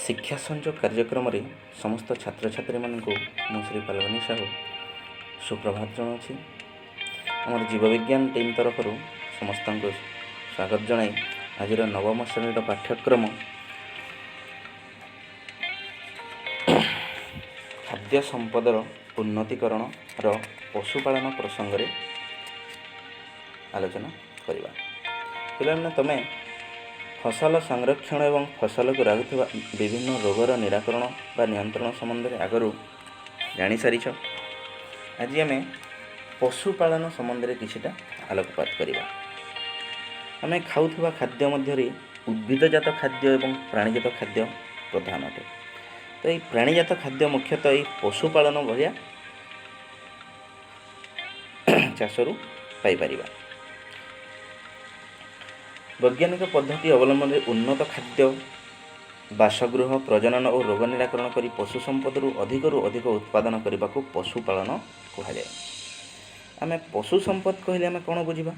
ଶିକ୍ଷା ସଂଯୋଗ କାର୍ଯ୍ୟକ୍ରମରେ ସମସ୍ତ ଛାତ୍ରଛାତ୍ରୀମାନଙ୍କୁ ମୁଁ ଶ୍ରୀ ପାଲଗନି ସାହୁ ସୁପ୍ରଭାତ ଜଣାଉଛି। ଆମର ଜୀବବିଜ୍ଞାନ ଟିମ୍ ତରଫରୁ ସମସ୍ତଙ୍କୁ ସ୍ୱାଗତ ଜଣାଇ ଆଜିର ନବମ ଶ୍ରେଣୀର ପାଠ୍ୟକ୍ରମ ଖାଦ୍ୟ ସମ୍ପଦର ଉନ୍ନତିକରଣର ପଶୁପାଳନ ପ୍ରସଙ୍ଗରେ ଆଲୋଚନା କରିବା। ପିଲାମାନେ, ତୁମେ ଫସଲ ସଂରକ୍ଷଣ ଏବଂ ଫସଲକୁ ଲାଗୁଥିବା ବିଭିନ୍ନ ରୋଗର ନିରାକରଣ ବା ନିୟନ୍ତ୍ରଣ ସମ୍ବନ୍ଧରେ ଆଗରୁ ଜାଣିସାରିଛ। ଆଜି ଆମେ ପଶୁପାଳନ ସମ୍ବନ୍ଧରେ କିଛିଟା ଆଲୋକପାତ କରିବା। ଆମେ ଖାଉଥିବା ଖାଦ୍ୟ ମଧ୍ୟରେ ଉଦ୍ଭିଦଜାତ ଖାଦ୍ୟ ଏବଂ ପ୍ରାଣୀଜାତ ଖାଦ୍ୟ ପ୍ରଧାନ ଅଟେ। ତ ଏଇ ପ୍ରାଣୀଜାତ ଖାଦ୍ୟ ମୁଖ୍ୟତଃ ଏଇ ପଶୁପାଳନ ଭଳିଆ ଚାଷରୁ ପାଇପାରିବା। ବୈଜ୍ଞାନିକ ପଦ୍ଧତି ଅବଲମ୍ବନରେ ଉନ୍ନତ ଖାଦ୍ୟ, ବାସଗୃହ, ପ୍ରଜନନ ଓ ରୋଗ ନିରାକରଣ କରି ପଶୁ ସମ୍ପଦରୁ ଅଧିକରୁ ଅଧିକ ଉତ୍ପାଦନ କରିବାକୁ ପଶୁପାଳନ କୁହାଯାଏ। ଆମେ ପଶୁ ସମ୍ପଦ କହିଲେ ଆମେ କ'ଣ ବୁଝିବା?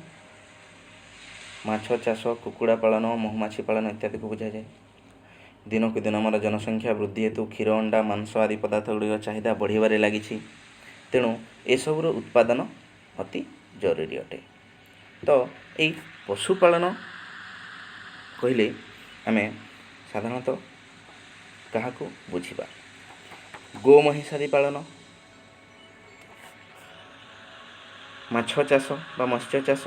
ମାଛ ଚାଷ, କୁକୁଡ଼ା ପାଳନ, ମହୁମାଛି ପାଳନ ଇତ୍ୟାଦିକୁ ବୁଝାଯାଏ। ଦିନକୁ ଦିନ ଆମର ଜନସଂଖ୍ୟା ବୃଦ୍ଧି ହେତୁ କ୍ଷୀର, ଅଣ୍ଡା, ମାଂସ ଆଦି ପଦାର୍ଥ ଗୁଡ଼ିକର ଚାହିଦା ବଢ଼ିବାରେ ଲାଗିଛି। ତେଣୁ ଏସବୁର ଉତ୍ପାଦନ ଅତି ଜରୁରୀ ଅଟେ। ତ ଏଇ ପଶୁପାଳନ କହିଲେ ଆମେ ସାଧାରଣତଃ କାହାକୁ ବୁଝିବା? ଗୋ ମହିଷାଦି ପାଳନ, ମାଛ ଚାଷ ବା ମତ୍ସ୍ୟ ଚାଷ,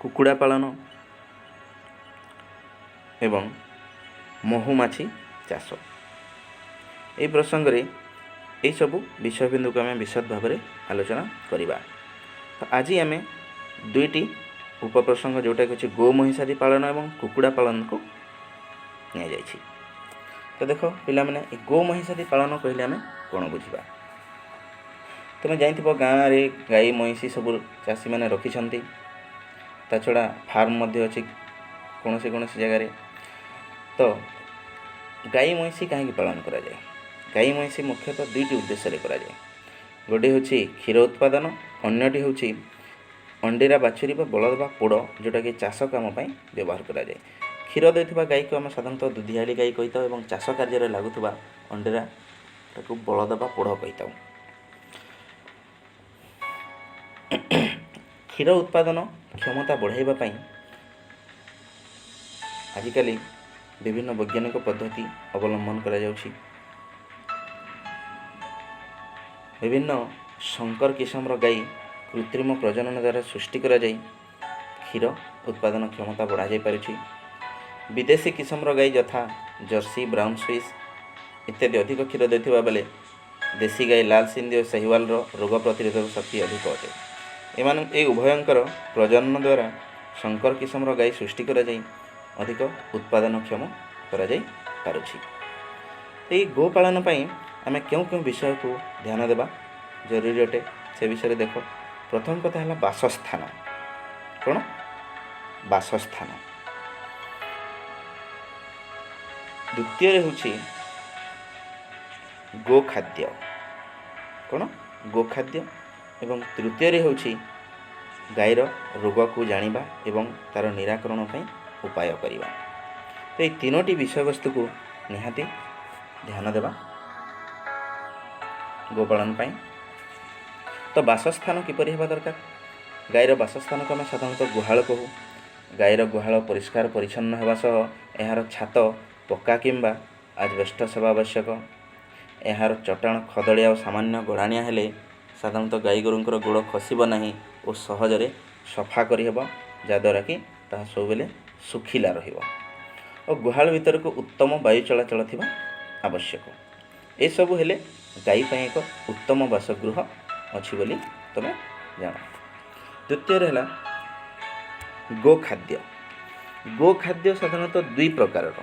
କୁକୁଡ଼ା ପାଳନ ଏବଂ ମହୁମାଛି ଚାଷ। ଏହି ପ୍ରସଙ୍ଗରେ ଏହିସବୁ ବିଷୟବିନ୍ଦୁକୁ ଆମେ ବିଶଦ ଭାବରେ ଆଲୋଚନା କରିବା। ତ ଆଜି ଆମେ ଦୁଇଟି ଉପପ୍ରସଙ୍ଗ, ଯେଉଁଟାକି ଅଛି ଗୋ ମହିଷାଦି ପାଳନ ଏବଂ କୁକୁଡ଼ା ପାଳନକୁ ନିଆଯାଇଛି। ତ ଦେଖ ପିଲାମାନେ, ଏ ଗୋ ମହିଷାଦି ପାଳନ କହିଲେ ଆମେ କ'ଣ ବୁଝିବା? ତୁମେ ଜାଣିଥିବ, ଗାଁରେ ଗାଈ ମଇଁଷି ସବୁ ଚାଷୀମାନେ ରଖିଛନ୍ତି। ତା ଛଡ଼ା ଫାର୍ମ ମଧ୍ୟ ଅଛି କୌଣସି କୌଣସି ଜାଗାରେ। ତ ଗାଈ ମଇଁଷି କାହିଁକି ପାଳନ କରାଯାଏ? ଗାଈ ମଇଁଷି ମୁଖ୍ୟତଃ ଦୁଇଟି ଉଦ୍ଦେଶ୍ୟରେ କରାଯାଏ। ଗୋଟିଏ ହେଉଛି କ୍ଷୀର ଉତ୍ପାଦନ, ଅନ୍ୟଟି ହେଉଛି ଅଣ୍ଡିରା ବାଛୁରୀ ବା ବଳଦ ବା ପୋଡ଼, ଯେଉଁଟାକି ଚାଷ କାମ ପାଇଁ ବ୍ୟବହାର କରାଯାଏ। କ୍ଷୀର ଦେଉଥିବା ଗାଈକୁ ଆମେ ସାଧାରଣତଃ ଦୁଧିଆଳି ଗାଈ କହିଥାଉ ଏବଂ ଚାଷ କାର୍ଯ୍ୟରେ ଲାଗୁଥିବା ଅଣ୍ଡିରାଟାକୁ ବଳଦ ବା ପୋଢ଼ କହିଥାଉ। କ୍ଷୀର ଉତ୍ପାଦନ କ୍ଷମତା ବଢ଼ାଇବା ପାଇଁ ଆଜିକାଲି ବିଭିନ୍ନ ବୈଜ୍ଞାନିକ ପଦ୍ଧତି ଅବଲମ୍ବନ କରାଯାଉଛି। ବିଭିନ୍ନ ଶଙ୍କର କିସମର ଗାଈ କୃତ୍ରିମ ପ୍ରଜନନ ଦ୍ୱାରା ସୃଷ୍ଟି କରାଯାଇ କ୍ଷୀର ଉତ୍ପାଦନ କ୍ଷମତା ବଢ଼ାଯାଇପାରୁଛି। ବିଦେଶୀ କିସମର ଗାଈ ଯଥା ଜର୍ସି, ବ୍ରାଉନ୍ ସୁଇସ୍ ଇତ୍ୟାଦି ଅଧିକ କ୍ଷୀର ଦେଉଥିବା ବେଳେ ଦେଶୀ ଗାଈ ଲାଲ ସିନ୍ଧି ଓ ସହିୱାଲର ରୋଗ ପ୍ରତିରୋଧକ ଶକ୍ତି ଅଧିକ ଅଟେ। ଏମାନ ଏହି ଉଭୟଙ୍କର ପ୍ରଜନନ ଦ୍ୱାରା ଶଙ୍କର କିସମର ଗାଈ ସୃଷ୍ଟି କରାଯାଇ ଅଧିକ ଉତ୍ପାଦନକ୍ଷମ କରାଯାଇପାରୁଛି। ଏହି ଗୋପାଳନ ପାଇଁ ଆମେ କେଉଁ କେଉଁ ବିଷୟକୁ ଧ୍ୟାନ ଦେବା ଜରୁରୀ ଅଟେ, ସେ ବିଷୟରେ ଦେଖ। ପ୍ରଥମ କଥା ହେଲା ବାସସ୍ଥାନ। କ'ଣ ବାସସ୍ଥାନ? ଦ୍ୱିତୀୟରେ ହେଉଛି ଗୋଖାଦ୍ୟ। କ'ଣ ଗୋଖାଦ୍ୟ? ଏବଂ ତୃତୀୟରେ ହେଉଛି ଗାଈର ରୋଗକୁ ଜାଣିବା ଏବଂ ତା'ର ନିରାକରଣ ପାଇଁ ଉପାୟ କରିବା। ତ ଏଇ ତିନୋଟି ବିଷୟବସ୍ତୁକୁ ନିହାତି ଧ୍ୟାନ ଦେବା ଗୋପାଳନ ପାଇଁ। ତ ବାସସ୍ଥାନ କିପରି ହେବା ଦରକାର? ଗାଈର ବାସସ୍ଥାନକୁ ଆମେ ସାଧାରଣତଃ ଗୁହାଳ କହୁ। ଗାଈର ଗୁହାଳ ପରିଷ୍କାର ପରିଚ୍ଛନ୍ନ ହେବା ସହ ଏହାର ଛାତ ପକ୍କା କିମ୍ବା ଆଜବେଷ୍ଟସ୍ ହେବା ଆବଶ୍ୟକ। ଏହାର ଚଟାଣ ଖଦଡ଼ିଆ ଓ ସାମାନ୍ୟ ଗଡ଼ାଣିଆ ହେଲେ ସାଧାରଣତଃ ଗାଈ ଗୋରୁଙ୍କର ଗୋଡ଼ ଖସିବ ନାହିଁ ଓ ସହଜରେ ସଫା କରିହେବ, ଯାହାଦ୍ୱାରା କି ତାହା ସବୁବେଳେ ଶୁଖିଲା ରହିବ ଓ ଗୁହାଳ ଭିତରକୁ ଉତ୍ତମ ବାୟୁ ଚଳାଚଳ ଥିବା ଆବଶ୍ୟକ। ଏସବୁ ହେଲେ ଗାଈ ପାଇଁ ଏକ ଉତ୍ତମ ବାସଗୃହ ଅଛି ବୋଲି ତୁମେ ଜାଣ। ଦ୍ୱିତୀୟରେ ହେଲା ଗୋଖାଦ୍ୟ। ଗୋଖାଦ୍ୟ ସାଧାରଣତଃ ଦୁଇ ପ୍ରକାରର।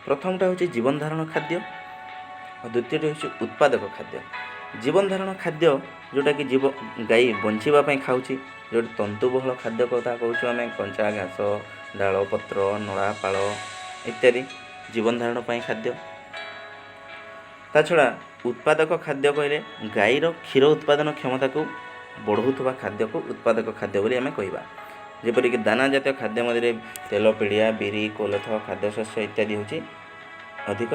ପ୍ରଥମଟା ହେଉଛି ଜୀବନ ଧାରଣ ଖାଦ୍ୟ ଆଉ ଦ୍ୱିତୀୟଟି ହେଉଛି ଉତ୍ପାଦକ ଖାଦ୍ୟ। ଜୀବନ ଧାରଣ ଖାଦ୍ୟ ଯେଉଁଟାକି ଜୀବ ଗାଈ ବଞ୍ଚିବା ପାଇଁ ଖାଉଛି, ଯେଉଁଠି ତନ୍ତୁବହୁଳ ଖାଦ୍ୟ କଥା କହୁଛୁ ଆମେ, କଞ୍ଚା ଘାସ, ଡାଳ ପତ୍ର, ନଡ଼ା ପାଳ ଇତ୍ୟାଦି ଜୀବନ ଧାରଣ ପାଇଁ ଖାଦ୍ୟ। ତା ଛଡ଼ା ଉତ୍ପାଦକ ଖାଦ୍ୟ କହିଲେ ଗାଈର କ୍ଷୀର ଉତ୍ପାଦନ କ୍ଷମତାକୁ ବଢ଼ାଉଥିବା ଖାଦ୍ୟକୁ ଉତ୍ପାଦକ ଖାଦ୍ୟ ବୋଲି ଆମେ କହିବା। ଯେପରିକି ଦାନା ଜାତୀୟ ଖାଦ୍ୟ ମଧ୍ୟରେ ତେଲ, ପିଡ଼ିଆ, ବିରି, କୋଲଥ, ଖାଦ୍ୟଶସ୍ୟ ଇତ୍ୟାଦି ହେଉଛି ଅଧିକ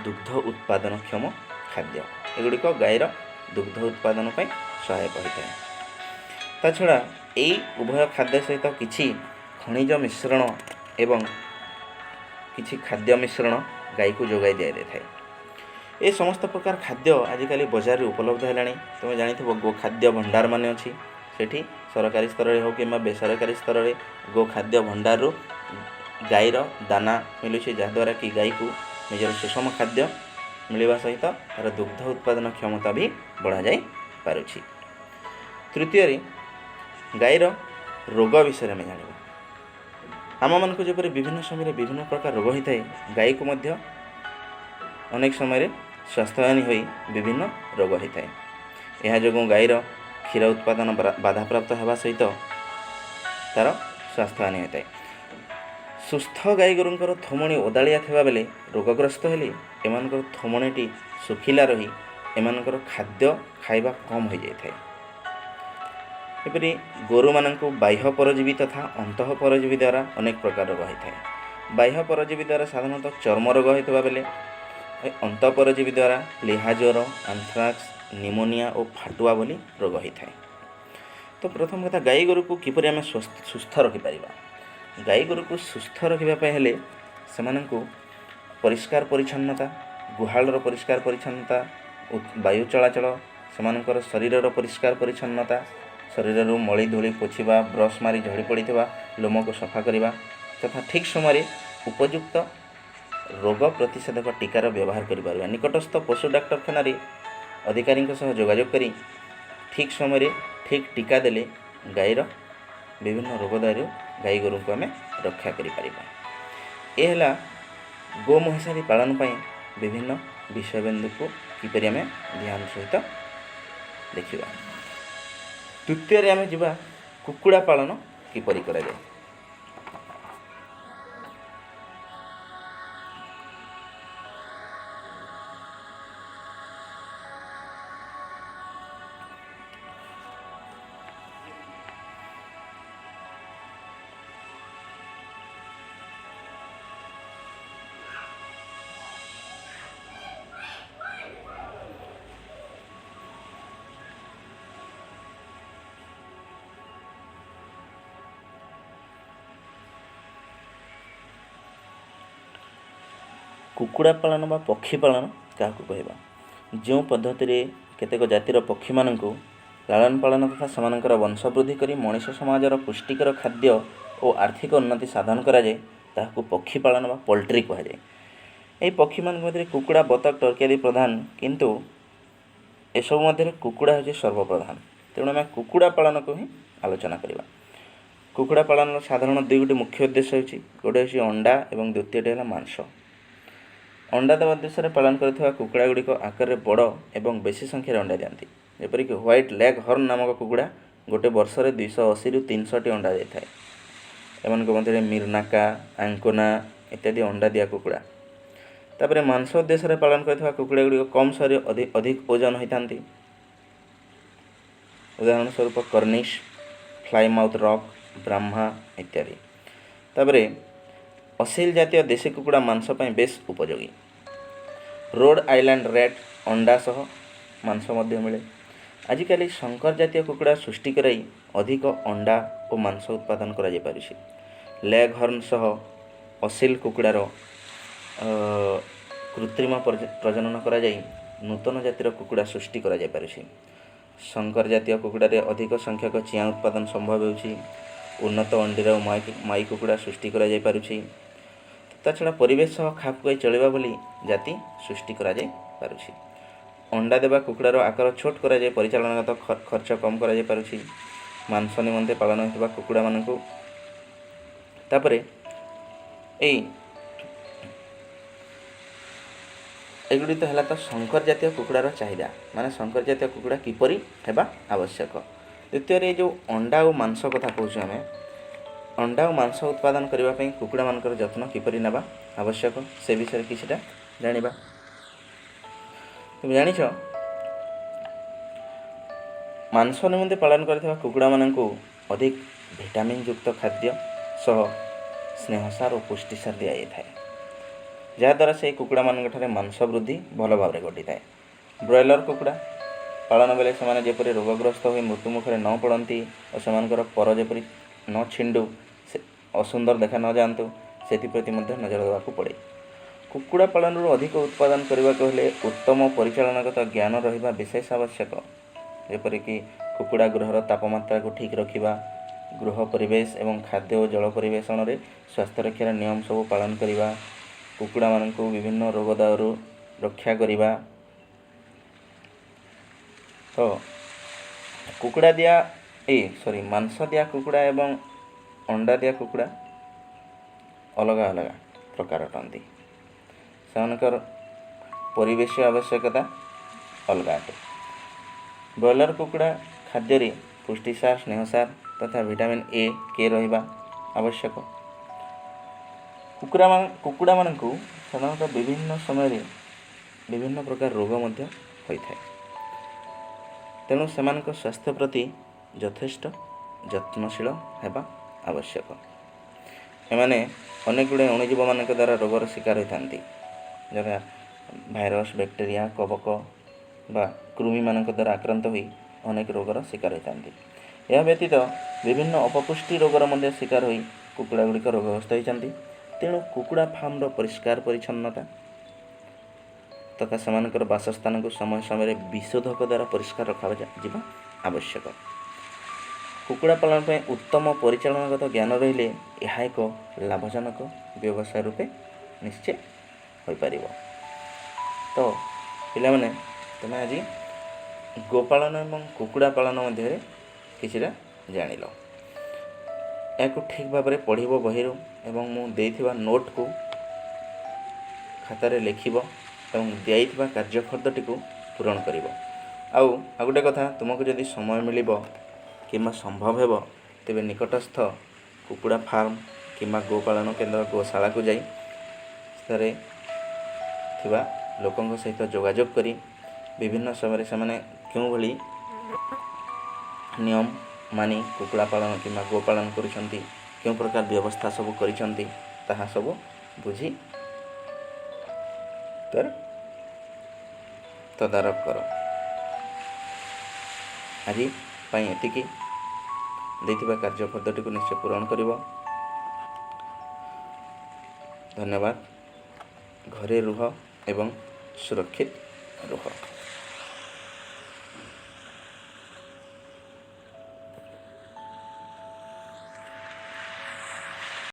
ଦୁଗ୍ଧ ଉତ୍ପାଦନକ୍ଷମ ଖାଦ୍ୟ। ଏଗୁଡ଼ିକ ଗାଈର ଦୁଗ୍ଧ ଉତ୍ପାଦନ ପାଇଁ ସହାୟକ ହୋଇଥାଏ। ତା ଛଡ଼ା ଏଇ ଉଭୟ ଖାଦ୍ୟ ସହିତ କିଛି ଖଣିଜ ମିଶ୍ରଣ ଏବଂ କିଛି ଖାଦ୍ୟ ମିଶ୍ରଣ ଗାଈକୁ ଯୋଗାଇ ଦିଆଯାଇଥାଏ। ଏ ସମସ୍ତ ପ୍ରକାର ଖାଦ୍ୟ ଆଜିକାଲି ବଜାରରେ ଉପଲବ୍ଧ ହେଲାଣି। ତୁମେ ଜାଣିଥିବ, ଗୋ ଖାଦ୍ୟ ଭଣ୍ଡାର ମାନେ ଅଛି। ସେଠି ସରକାରୀ ସ୍ତରରେ ହେଉ କିମ୍ବା ବେସରକାରୀ ସ୍ତରରେ ଗୋ ଖାଦ୍ୟ ଭଣ୍ଡାରରୁ ଗାଈର ଦାନା ମିଳୁଛି, ଯାହାଦ୍ୱାରା କି ଗାଈକୁ ନିଜର ସୁଷମ ଖାଦ୍ୟ ମିଳିବା ସହିତ ତା'ର ଦୁଗ୍ଧ ଉତ୍ପାଦନ କ୍ଷମତା ବି ବଢ଼ାଯାଇ ପାରୁଛି। ତୃତୀୟରେ ଗାଈର ରୋଗ ବିଷୟରେ ଆମେ ଜାଣିବା। ଆମମାନଙ୍କୁ ଯେପରି ବିଭିନ୍ନ ସମୟରେ ବିଭିନ୍ନ ପ୍ରକାର ରୋଗ ହୋଇଥାଏ, ଗାଈକୁ ମଧ୍ୟ ଅନେକ ସମୟରେ ସ୍ୱାସ୍ଥ୍ୟହାନି ହୋଇ ବିଭିନ୍ନ ରୋଗ ହୋଇଥାଏ। ଏହା ଯୋଗୁଁ ଗାଈର କ୍ଷୀର ଉତ୍ପାଦନ ବାଧାପ୍ରାପ୍ତ ହେବା ସହିତ ତା'ର ସ୍ୱାସ୍ଥ୍ୟହାନି ହୋଇଥାଏ। ସୁସ୍ଥ ଗାଈ ଗୋରୁଙ୍କର ଥୋମଣି ଓଦାଳିଆ ଥିବାବେଳେ ରୋଗଗ୍ରସ୍ତ ହେଲେ ଏମାନଙ୍କର ଥୋମଣିଟି ଶୁଖିଲା ରହି ଏମାନଙ୍କର ଖାଦ୍ୟ ଖାଇବା କମ୍ ହୋଇଯାଇଥାଏ। ଏପରି ଗୋରୁମାନଙ୍କୁ ବାହ୍ୟ ପରଜୀବୀ ତଥା ଅନ୍ତଃ ପରଜୀବୀ ଦ୍ୱାରା ଅନେକ ପ୍ରକାର ରୋଗ ହୋଇଥାଏ। ବାହ୍ୟ ପରଜୀବୀ ଦ୍ୱାରା ସାଧାରଣତଃ ଚର୍ମ ରୋଗ ହୋଇଥିବା ବେଳେ ଅନ୍ତଃ ପରଜୀବୀ ଦ୍ୱାରା ପ୍ଲିହା ଜ୍ୱର, ଆନ୍ଥ୍ରାକ୍ସ, ନିମୋନିଆ ଓ ଫାଟୁଆ ଭଳି ରୋଗ ହୋଇଥାଏ। ତ ପ୍ରଥମ କଥା, ଗାଈ ଗୋରୁକୁ କିପରି ଆମେ ସୁସ୍ଥ ରଖିପାରିବା? ଗାଈ ଗୋରୁକୁ ସୁସ୍ଥ ରଖିବା ପାଇଁ ହେଲେ ସେମାନଙ୍କୁ ପରିଷ୍କାର ପରିଚ୍ଛନ୍ନତା, ଗୁହାଳର ପରିଷ୍କାର ପରିଚ୍ଛନ୍ନତା, ବାୟୁ ଚଳାଚଳ, ସେମାନଙ୍କର ଶରୀରର ପରିଷ୍କାର ପରିଚ୍ଛନ୍ନତା, ଶରୀରରୁ ମଳି ଧୂଳି ପୋଛିବା, ବ୍ରସ୍ ମାରି ଝଡ଼ି ପଡ଼ିଥିବା ଲୋମକୁ ସଫା କରିବା ତଥା ଠିକ୍ ସମୟରେ ଉପଯୁକ୍ତ ରୋଗ ପ୍ରତିଷେଧକ ଟୀକାର ବ୍ୟବହାର କରିପାରିବା। ନିକଟସ୍ଥ ପଶୁ ଡାକ୍ତରଖାନାରେ ଅଧିକାରୀଙ୍କ ସହ ଯୋଗାଯୋଗ କରି ଠିକ୍ ସମୟରେ ଠିକ୍ ଟୀକା ଦେଲେ ଗାଈର ବିଭିନ୍ନ ରୋଗ ଦାଉରୁ ଗାଈ ଗୋରୁଙ୍କୁ ଆମେ ରକ୍ଷା କରିପାରିବା। ଏ ହେଲା ଗୋ ମହିଷାଦି ପାଳନ ପାଇଁ ବିଭିନ୍ନ ବିଷୟବିନ୍ଦୁକୁ କିପରି ଆମେ ଧ୍ୟାନ ସହିତ ଦେଖିବା। ଦ୍ୱିତୀୟରେ ଆମେ ଯିବା, କୁକୁଡ଼ା ପାଳନ କିପରି କରାଯାଏ। କୁକୁଡ଼ା ପାଳନ ବା ପକ୍ଷୀ ପାଳନ କାହାକୁ କହିବା? ଯେଉଁ ପଦ୍ଧତିରେ କେତେକ ଜାତିର ପକ୍ଷୀମାନଙ୍କୁ ଲାଳନ ପାଳନ ତଥା ସେମାନଙ୍କର ବଂଶ ବୃଦ୍ଧି କରି ମଣିଷ ସମାଜର ପୁଷ୍ଟିକର ଖାଦ୍ୟ ଓ ଆର୍ଥିକ ଉନ୍ନତି ସାଧନ କରାଯାଏ, ତାହାକୁ ପକ୍ଷୀ ପାଳନ ବା ପୋଲଟ୍ରି କୁହାଯାଏ। ଏହି ପକ୍ଷୀମାନଙ୍କ ମଧ୍ୟରେ କୁକୁଡ଼ା, ବତକ, ଟର୍କି ଆଦି ପ୍ରଧାନ। କିନ୍ତୁ ଏସବୁ ମଧ୍ୟରେ କୁକୁଡ଼ା ହେଉଛି ସର୍ବପ୍ରଧାନ। ତେଣୁ ଆମେ କୁକୁଡ଼ା ପାଳନକୁ ହିଁ ଆଲୋଚନା କରିବା। କୁକୁଡ଼ା ପାଳନର ସାଧାରଣ ଦୁଇଗୋଟି ମୁଖ୍ୟ ଉଦ୍ଦେଶ୍ୟ ହେଉଛି, ଗୋଟେ ହେଉଛି ଅଣ୍ଡା ଏବଂ ଦ୍ୱିତୀୟଟି ହେଲା ମାଂସ। ଅଣ୍ଡା ଦେବା ଉଦ୍ଦେଶ୍ୟରେ ପାଳନ କରିଥିବା କୁକୁଡ଼ା ଗୁଡ଼ିକ ଆକାରରେ ବଡ଼ ଏବଂ ବେଶୀ ସଂଖ୍ୟାରେ ଅଣ୍ଡା ଦିଅନ୍ତି। ଯେପରିକି ହ୍ୱାଇଟ୍ ଲେଗ୍ ହର୍ନ ନାମକ କୁକୁଡ଼ା ଗୋଟେ ବର୍ଷରେ 280ରୁ 300ଟି ଅଣ୍ଡା ଦେଇଥାଏ। ଏମାନଙ୍କ ମଧ୍ୟରେ ମିର୍ନାକା, ଆଙ୍କୋନା ଇତ୍ୟାଦି ଅଣ୍ଡା ଦିଆ କୁକୁଡ଼ା। ତାପରେ ମାଂସ ଉଦ୍ଦେଶ୍ୟରେ ପାଳନ କରିଥିବା କୁକୁଡ଼ା ଗୁଡ଼ିକ କମ୍ ଶରୀର, ଅଧିକ ଓଜନ ହୋଇଥାନ୍ତି। ଉଦାହରଣ ସ୍ୱରୂପ କର୍ନିଶ, ଫ୍ଲାଇମାଉଥ୍ ରକ୍, ବ୍ରାହ୍ମା ଇତ୍ୟାଦି। ତାପରେ ଅସିଲ ଜାତୀୟ ଦେଶୀ କୁକୁଡ଼ା ମାଂସ ପାଇଁ ବେଶ ଉପଯୋଗୀ। ରୋଡ଼ ଆଇଲ୍ୟାଣ୍ଡ ରେଡ୍ ଅଣ୍ଡା ସହ ମାଂସ ମଧ୍ୟ ମିଳେ। ଆଜିକାଲି ଶଙ୍କର ଜାତୀୟ କୁକୁଡ଼ା ସୃଷ୍ଟି କରାଇ ଅଧିକ ଅଣ୍ଡା ଓ ମାଂସ ଉତ୍ପାଦନ କରାଯାଇପାରୁଛି। ଲେଗ୍ ହର୍ନ ସହ ଅସିଲ କୁକୁଡ଼ାର କୃତ୍ରିମ ପ୍ରଜନନ କରାଯାଇ ନୂତନ ଜାତିର କୁକୁଡ଼ା ସୃଷ୍ଟି କରାଯାଇପାରୁଛି। ଶଙ୍କର ଜାତୀୟ କୁକୁଡ଼ାରେ ଅଧିକ ସଂଖ୍ୟକ ଚିଆଁ ଉତ୍ପାଦନ ସମ୍ଭବ ହେଉଛି। ଉନ୍ନତ ଅଣ୍ଡିରା ଓ ମାଇ କୁକୁଡ଼ା ସୃଷ୍ଟି କରାଯାଇପାରୁଛି। ତା ଛଡ଼ା ପରିବେଶ ସହ ଖାପ ଖୁଆଇ ଚଳିବା ଭଳି ଜାତି ସୃଷ୍ଟି କରାଯାଇପାରୁଛି। ଅଣ୍ଡା ଦେବା କୁକୁଡ଼ାର ଆକାର ଛୋଟ କରାଯାଇ ପରିଚାଳନାଗତ ଖର୍ଚ୍ଚ କମ୍ କରାଯାଇପାରୁଛି। ମାଂସ ନିମନ୍ତେ ପାଳନ ହେଉଥିବା କୁକୁଡ଼ାମାନଙ୍କୁ ତାପରେ ଏଗୁଡ଼ିକ ହେଲା ତ ଶଙ୍କର ଜାତୀୟ କୁକୁଡ଼ାର ଚାହିଦା, ମାନେ ଶଙ୍କର ଜାତୀୟ କୁକୁଡ଼ା କିପରି ହେବା ଆବଶ୍ୟକ। ଦ୍ୱିତୀୟରେ ଏ ଯେଉଁ ଅଣ୍ଡା ଓ ମାଂସ କଥା କହୁଛୁ ଆମେ, ଅଣ୍ଡା ଓ ମାଂସ ଉତ୍ପାଦନ କରିବା ପାଇଁ କୁକୁଡ଼ାମାନଙ୍କର ଯତ୍ନ କିପରି ନେବା ଆବଶ୍ୟକ, ସେ ବିଷୟରେ କିଛିଟା ଜାଣିବା। ତୁମେ ଜାଣିଛ, ମାଂସ ନିମନ୍ତେ ପାଳନ କରିଥିବା କୁକୁଡ଼ାମାନଙ୍କୁ ଅଧିକ ଭିଟାମିନ୍ ଯୁକ୍ତ ଖାଦ୍ୟ ସହ ସ୍ନେହସାର ଓ ପୁଷ୍ଟିସାର ଦିଆଯାଇଥାଏ, ଯାହାଦ୍ୱାରା ସେହି କୁକୁଡ଼ାମାନଙ୍କ ଠାରେ ମାଂସ ବୃଦ୍ଧି ଭଲ ଭାବରେ ଘଟିଥାଏ। ବ୍ରଏଲର କୁକୁଡ଼ା ପାଳନ ବେଳେ ସେମାନେ ଯେପରି ରୋଗଗ୍ରସ୍ତ ହୋଇ ମୃତ୍ୟୁମୁଖରେ ନ ପଡ଼ନ୍ତି ଓ ସେମାନଙ୍କର ପର ଯେପରି ନ ଛିଣ୍ଡୁ, ସେ ଅସୁନ୍ଦର ଦେଖା ନ ଯାଆନ୍ତୁ, ସେଥିପ୍ରତି ମଧ୍ୟ ନଜର ଦେବାକୁ ପଡ଼େ। କୁକୁଡ଼ା ପାଳନରୁ ଅଧିକ ଉତ୍ପାଦନ କରିବାକୁ ହେଲେ ଉତ୍ତମ ପରିଚାଳନାଗତ ଜ୍ଞାନ ରହିବା ବିଶେଷ ଆବଶ୍ୟକ। ଯେପରିକି କୁକୁଡ଼ା ଗୃହର ତାପମାତ୍ରାକୁ ଠିକ୍ ରଖିବା, ଗୃହ ପରିବେଶ ଏବଂ ଖାଦ୍ୟ ଓ ଜଳ ପରିବେଷଣରେ ସ୍ୱାସ୍ଥ୍ୟ ରକ୍ଷାର ନିୟମ ସବୁ ପାଳନ କରିବା, କୁକୁଡ଼ାମାନଙ୍କୁ ବିଭିନ୍ନ ରୋଗ ଦାଉରୁ ରକ୍ଷା କରିବା। ତ କୁକୁଡ଼ା ଦିଆ ଏ ସରି ମାଂସ ଦିଆ କୁକୁଡ଼ା ଏବଂ ଅଣ୍ଡା ଦିଆ କୁକୁଡ଼ା ଅଲଗା ଅଲଗା ପ୍ରକାର ଅଟନ୍ତି। ସେମାନଙ୍କର ପରିବେଶ ଆବଶ୍ୟକତା ଅଲଗା ଅଟେ। ବ୍ରଏଲର କୁକୁଡ଼ା ଖାଦ୍ୟରେ ପୁଷ୍ଟିସାର, ସ୍ନେହସାର ତଥା ଭିଟାମିନ୍ ଏ, କେ ରହିବା ଆବଶ୍ୟକ। କୁକୁଡ଼ାମାନଙ୍କୁ ସାଧାରଣତଃ ବିଭିନ୍ନ ସମୟରେ ବିଭିନ୍ନ ପ୍ରକାର ରୋଗ ମଧ୍ୟ ହୋଇଥାଏ। ତେଣୁ ସେମାନଙ୍କ ସ୍ୱାସ୍ଥ୍ୟ ପ୍ରତି ଯଥେଷ୍ଟ ଯତ୍ନଶୀଳ ହେବା ଆବଶ୍ୟକ। ଏମାନେ ଅନେକ ଗୁଡ଼ିଏ ଅଣୁଜୀବମାନଙ୍କ ଦ୍ୱାରା ରୋଗର ଶିକାର ହୋଇଥାନ୍ତି, ଯଥା ଭାଇରସ୍, ବ୍ୟାକ୍ଟେରିଆ, କବକ ବା କୃମିମାନଙ୍କ ଦ୍ୱାରା ଆକ୍ରାନ୍ତ ହୋଇ ଅନେକ ରୋଗର ଶିକାର ହୋଇଥାନ୍ତି। ଏହା ବ୍ୟତୀତ ବିଭିନ୍ନ ଅପପୁଷ୍ଟି ରୋଗର ମଧ୍ୟ ଶିକାର ହୋଇ କୁକୁଡ଼ା ଗୁଡ଼ିକ ରୋଗଗ୍ରସ୍ତ ହୋଇଛନ୍ତି। ତେଣୁ କୁକୁଡ଼ା ଫାର୍ମର ପରିଷ୍କାର ପରିଚ୍ଛନ୍ନତା ତଥା ସେମାନଙ୍କର ବାସସ୍ଥାନକୁ ସମୟ ସମୟରେ ବିଶୋଧକ ଦ୍ୱାରା ପରିଷ୍କାର ରଖାଯିବା ଆବଶ୍ୟକ। କୁକୁଡ଼ା ପାଳନ ପାଇଁ ଉତ୍ତମ ପରିଚାଳନାଗତ ଜ୍ଞାନ ରହିଲେ ଏହା ଏକ ଲାଭଜନକ ବ୍ୟବସାୟ ରୂପେ ନିଶ୍ଚୟ ହୋଇପାରିବ। ତ ପିଲାମାନେ, ତୁମେ ଆଜି ଗୋପାଳନ ଏବଂ କୁକୁଡ଼ା ପାଳନ ମଧ୍ୟରେ କିଛିଟା ଜାଣିଲ। ଏହାକୁ ଠିକ୍ ଭାବରେ ପଢ଼ିବ ବହିରୁ ଏବଂ ମୁଁ ଦେଇଥିବା ନୋଟ୍କୁ ଖାତାରେ ଲେଖିବ ଏବଂ ଦିଆଯାଇଥିବା କାର୍ଯ୍ୟଫର୍ଦ୍ଦଟିକୁ ପୂରଣ କରିବ। ଆଉ ଆଉ ଗୋଟେ କଥା, ତୁମକୁ ଯଦି ସମୟ ମିଳିବ କିମ୍ବା ସମ୍ଭବ ହେବ, ତେବେ ନିକଟସ୍ଥ କୁକୁଡ଼ା ଫାର୍ମ କିମ୍ବା ଗୋପାଳନ କେନ୍ଦ୍ର, ଗୋଶାଳାକୁ ଯାଇ ସେଠାରେ ଥିବା ଲୋକଙ୍କ ସହିତ ଯୋଗାଯୋଗ କରି ବିଭିନ୍ନ ସମୟରେ ସେମାନେ କେଉଁଭଳି ନିୟମ ମାନି କୁକୁଡ଼ା ପାଳନ କିମ୍ବା ଗୋପାଳନ କରୁଛନ୍ତି, କେଉଁ ପ୍ରକାର ବ୍ୟବସ୍ଥା ସବୁ କରିଛନ୍ତି, ତାହା ସବୁ ବୁଝି ତାର ତଦାରଖ କର। ଆଜି ପାଇଁ ଏତିକି। ଦେଇଥିବା କାର୍ଯ୍ୟଫର୍ଦ୍ଦଟିକୁ ନିଶ୍ଚୟ ପୂରଣ କରିବ। ଧନ୍ୟବାଦ। ଘରେ ରୁହ ଏବଂ ସୁରକ୍ଷିତ ରୁହ।